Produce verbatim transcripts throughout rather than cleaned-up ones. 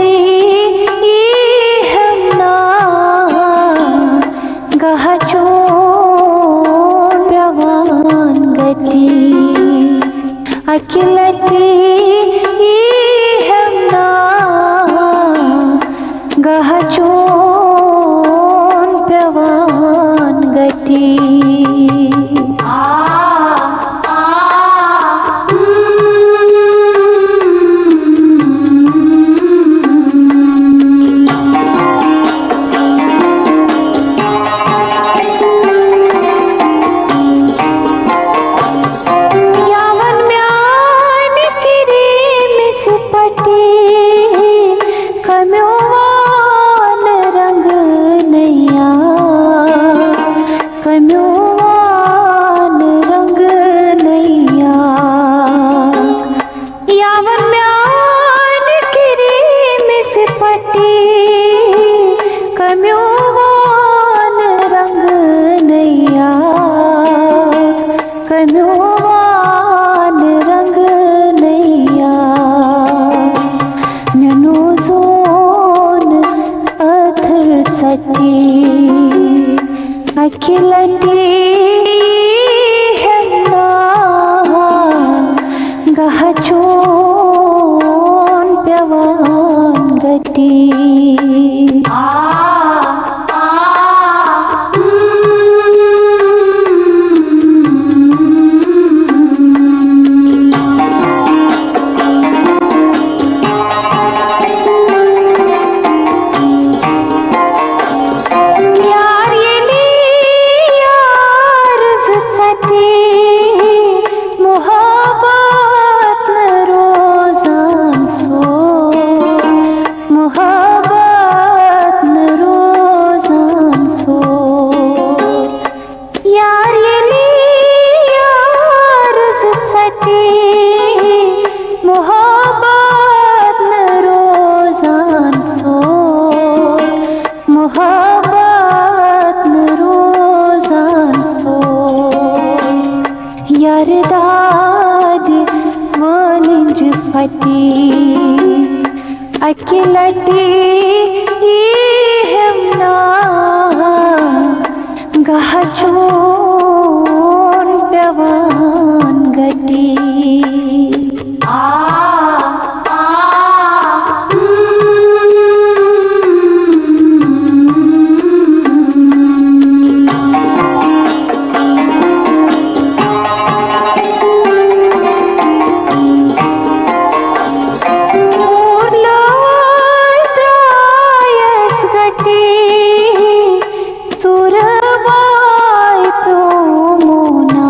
یی ہٮ۪م نا گاہ چون پٮ۪وان گَٹی۔ اَکہِ لَٹہِ یی ہٮ۪م نا گاہ چون پٮ۪وان گَٹی۔ یاون میانہِ کریم سپٹی کمیو وان رنگ نیا، کمیو وان رنگ نیا۔ یاون میانہِ کریم سپٹی کمیو وان رنگ نیا، کمیو وان رنگ نیا۔ مینو زون اتھر ژٹی اکہِ لٹہِ ہٮ۪م نا گاہ چون پٮ۪وان گَٹی۔ یار ییٚلہِ یار زٕ ژَٹہِ، محبت نہٕ روزان سُہ، محبت نہٕ روزان سُہ۔ یار ییٚلہِ یار زٕ ژَٹہِ، محبت نہٕ روزان سُہ، محبت نہٕ روزان سُہ۔ یار دادِ وٲلِنج پھٹہِ اکہِ لٹہِ، یی ہٮ۪م نا گاہ چون پٮ۪وان گَٹی۔ اور لٲج درٛایَس گَٹی، ژُرٕ باے پیوٚمُنا،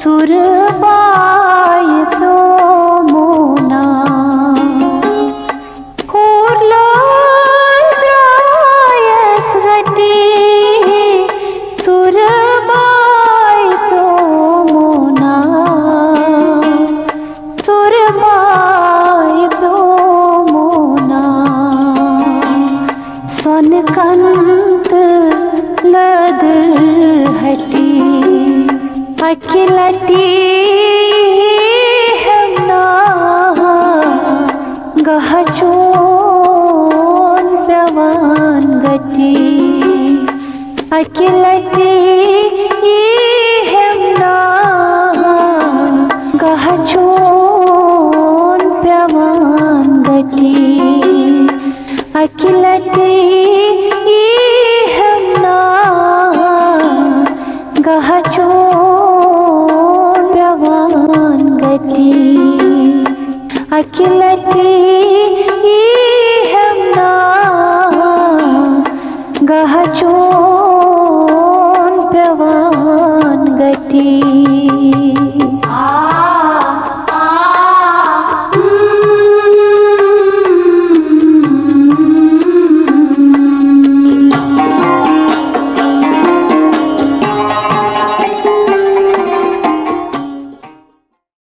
ژُرٕ باے پیوٚمُنا۔ ہور لٲج درٛایَس گَٹی، ژُرٕ باے پیوٚمُنا، ژُرٕ باے پیوٚمُنا۔ سۄنہٕ کَن تہٕ لٔدٕر ہَٹی، اَکہِ لَٹہِ ہٮ۪م نا گاہ چون پٮ۪وان گَٹی۔ اَکہِ لَٹہِ یی ہٮ۪م نا گاہ چون پٮ۪وان گَٹی۔ اَکہِ لَٹہِ یی ہٮ۪م نا گاہ چون پٮ۪وان گَٹی۔ اَکہِ لَٹہِ یی